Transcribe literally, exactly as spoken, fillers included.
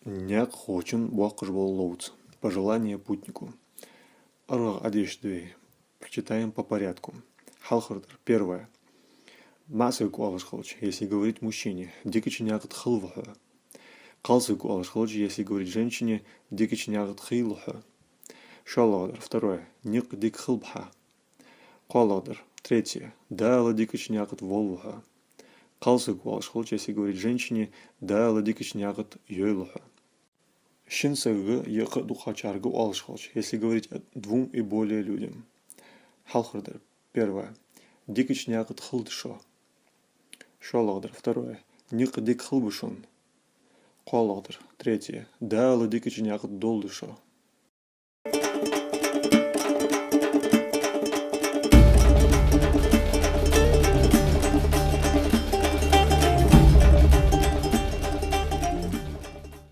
Наькъахочун боккхаш бола ловца. Пожелание путнику. АргӀагӀа Ӏодешаргда вай. Прочитаем по порядку. Хьалхардар. Первое. МаӀа саг оалаш хилча, если говорить мужчине, дикача наькъа тӀа хилва хьо. Кхалсаг оалаш хилча, если говорить женщине, дикача наькъа тӀа хийла хьо. ШоллагӀдар. Второе. Никъ дика хилба хьа. КхоалагӀдар. Третье. Дала дикача наькъа тӀа волва хьо. Кхалсаг оалаш хилча, если говорить женщине, Дала дикача наькъа тӀа йойла хьо. Шин сагага е кхы а дукхачарга оалаш хилча, если говорить двум и более людям. Хьалхардар. Первое. Дикача наькъа тӀа хилда шо. ШоллагӀдар. Второе. Никъ дика хилба шун. КхоалагӀдар. Третье. Дала дикача наькъа тӀа долда шо.